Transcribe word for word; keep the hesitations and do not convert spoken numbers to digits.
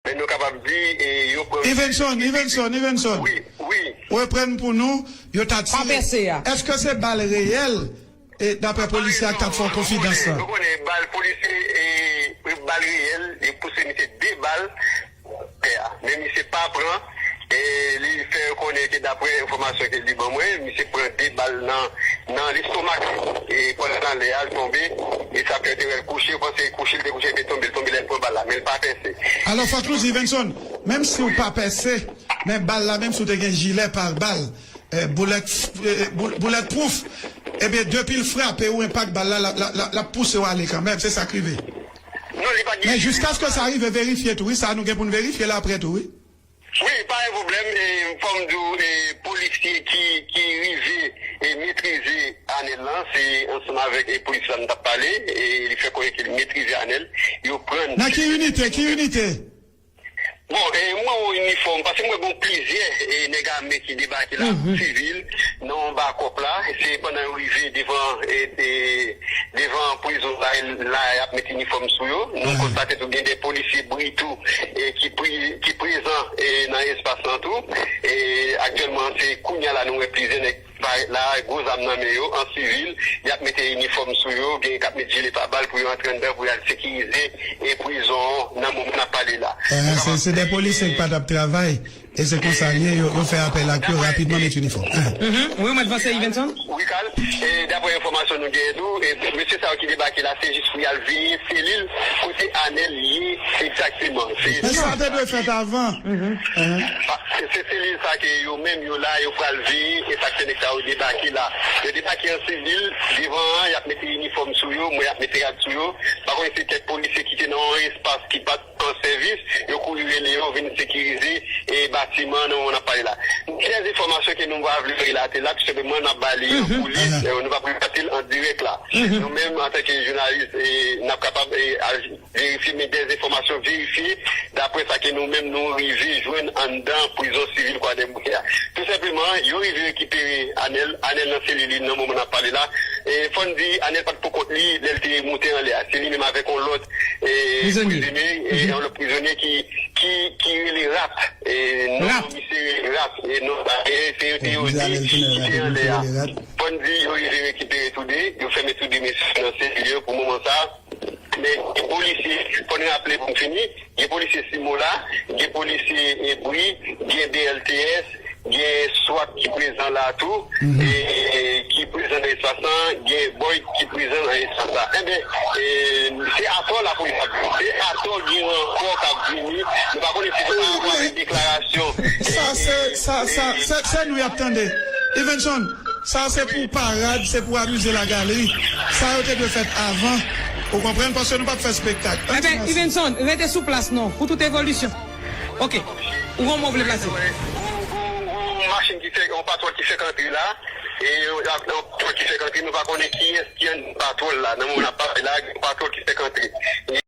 Men nou kapab di, e, yo pran Ivenson, Ivenson, Ivenson. Wi, wi. Reprann pou nou, yo ta tire. Èske se bal reyèl, e, dapre polisye a k t ap fè w konfidans lan? Nou konnen bal polisye, e, bal reyèl, e pouse misye de bal tè a. Men misye pa pran, e, li fè yo konnen ke dapre enfòmasyon ke li ban mwen, misye pran de bal nan, nan lestomak li. E pandan l anlè a, l tonbe, e sa fè yo te wè l kouche, yo panse kouche, l te kouche, l te tonbe, l tonbe lè l pran bal la, men l pa pèse. Alò, fòk nou di, Ivenson, menm si w pa pèse, men bal la, menm si w te gen jilè pare bal, e, boulèt, e, boul-, boulèt pwouf, ebyen, depi l frape ou enpak bal la, l ap, l ap, l ap, l ap pouse w ale kanmenm, se sa k rive. Non, li pa gen. Men jiskaske sa rive verifye tou, wi, sa nou gen pou n verifye la apre tou, wi. Wi, pa gen pwoblèm, e, fò m di w, e, polisye ki, ki rive, e, metrize Anèl lan, se ansanm avèk, e, polis la m t ap pale, e, li fè konnen ke li metrize Anèl, yo pran. Nan ki inite, ki inite? Bon, e, mwen wè inifòm, paske mwen gen plizyè, e, nèg ame ki debake la, sivil, nan anba kòp la, se pandan yo rive devan, e, e, devan prizon la, la y ap met inifòm sou yo. Nou konstate tou gen de polisye bri tou, e, ki pri-, ki prezan, e, nan espas lan tou. E, aktyèlman, se kounye a la nou wè plizyè nèg parèt la, gwo zam nan men yo, an sivil, y ap mete inifòm sou yo, gen k ap met jile pare bal pou yo antre anndan, pou y al sekirize, e, prizon an nan moman n ap pale la. Ah, se, se de polisye ki pa t ap travay. E se konsa l ye, yo, yo fè apèl ak yo rapidman, met inifòm. Ah. Mhm. Wi, ou mèt vanse, Ivenson? Wi, Carl. E, daprè enfòmasyon nou genyen tou, e, mesye sa yo ki debake la, se jis pou y al veye selil kote Anèl ye egzakteman. Se Men sa te dwe fèt avan. Mhm. Ah, se, se selil sa ke yo menm yo la, yo pral veye, e sa k fè nèg sa yo debake la. Yo debake an sivil, devan an, y ap mete inifòm sou yo, mwen y ap mete rad sou yo. Pa konn si kèk polisye ki te nan yon espas ki pa t an sèvis, yo kouri rele yo vin sekirize, e, batiman nan moman n ap pale la. Gen de enfòmasyon ke nou pa vle relate la, tou senpleman n ap ba li an koulis, e, nou p ap relate l an dirèk la. Nou menm, antanke jounalis, e, n ap kapab, e, al verifye, men de enfòmasyon verifye, daprè sa ke nou menm nou rive jwenn anndan prizon sivil Kwadèboukè a. Tou senpleman, yo rive rekipere Anèl, Anèl nan selil li nan moman n ap pale la. E, fò n di, Anèl pa t pou kont li, lè l te moute anlè a. Se li menm avèk yon lòt, e, prizonye, e, yon lòt prizonye ki, ki, ki rele Rat. E, non misye rele Rat. E, non, e, se yo te yo de ki te anlè a. Fò n di, yo rive rekipere tou de, yo fèmen tou de mesye nan selil yo pou moman sa. Men, gen polisye, fò n raple pou m fini, gen polisye Simola, gen polisye, e, Bri, gen B L T S, gen swat ki prezan la tou, e, e, ki prezan nan espas lan, gen Boyd ki prezan nan espas la. Enben, e, se atò lapolis ap vini, se atò gen rankò k ap vini. Nou pa konnen si se pa rapò avèk deklarasyon. Sa se, sa, sa, se, se nou y ap tande. Ivenson, sa se pou parad, se pou amize lagalri. Sa yo te dwe fèt avan. Ou konprann? Paske nou p ap fè spektak. Enben, Ivenson, rete sou plas non, pou tout evolisyon. Ok. Ou gon mo w vle plase? Yon, yon, yon machin ki fè, yon patwòl ki fèk antre la. E yon, yon patwòl ki fèk antre, nou pa konnen kiyès ki anndan patwòl la. Nan moman n ap pale la, gen yon patwòl ki fèk antre.